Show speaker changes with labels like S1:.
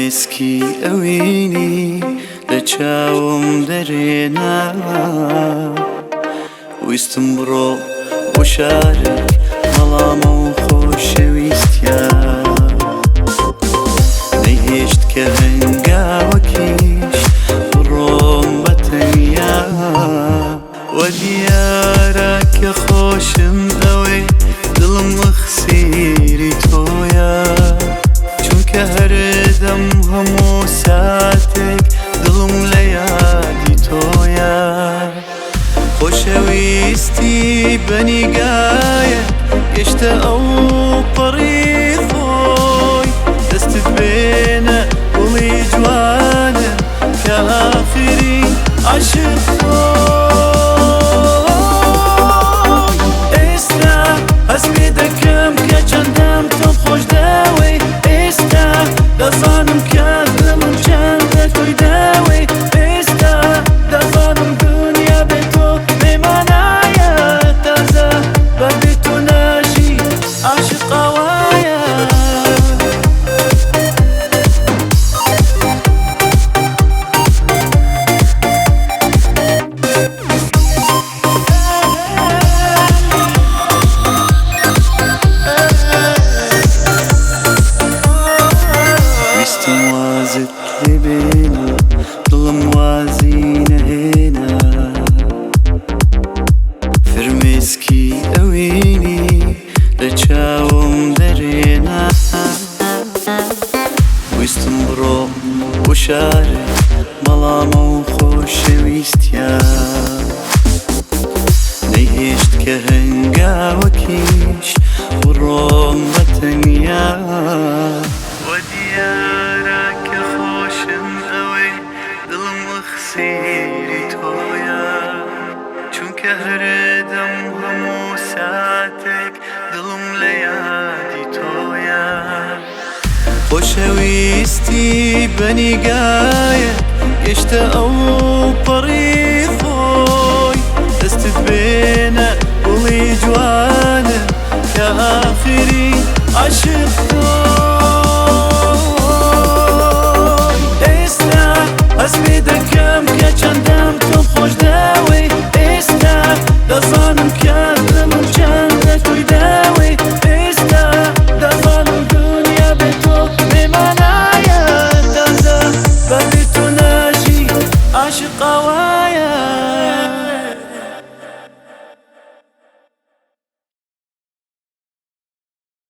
S1: فرمێسکی ئەوینی لە چاوم دەرێنا. ویستم بڕۆ بۆ شارێک بەڵام ئەو خۆشەویستیا نەیهێشت کە هەنگاوەکیش بڕۆم بە تەنیا. وە دیارە کە خۆشم ئەوێ دڵم ئەخسیری تۆیە، چونکە هەردەم هەموو ساتێک دڵم لە یادی تۆیە. خۆشەویستی بە نیگایەک گەشتە ئەو پەڕی خۆی، دەستت بێنە گوڵی جوانە کە ئاخری عاشق خۆی. ئێستا هەست پێ دەکەم کە چەندەم تۆم خۆش دەوێ، ئێستا دەزانم کە دڵم چەندە تۆی دەوێ، ئێستا دەزانم دنیا بێ تۆ بێمانایە، تازە بەبێ تۆ ناژی عاشق ئاوایە. ویستم وازت لێ بێنم دڵم وازی نەهێنا، فرمێسکی ئەوینی لە چاوم دەرێنا. ویستم بڕۆم بۆ شارێک بەڵام ئەو خۆشەویستیا نەیهێشت کە هەنگاوەکیش بڕۆم بە تەنیا. وە دیارە کە خۆشم ئەوێ دڵم ئەخسیری تۆیە، چونکە هەردەم هەموو ساتێک دڵم لە یادی تۆیە. خۆشەویستی بە نیگایەک گەشتە ئەو پەڕی خۆی، دەستت بێنە گوڵی جوانە کە ئاخری عاشق خۆی. ئێستا هەست پێ دەکەم کە چەندەم تۆم خۆش دەوێ، ئێستا دەزانم کە دڵم چەندە تۆی دەوێ، ئێستا دەزانم دنیا بێ تۆ بێمانایە، تازە بەبێ تۆ ناژی عاشق ئاوایە.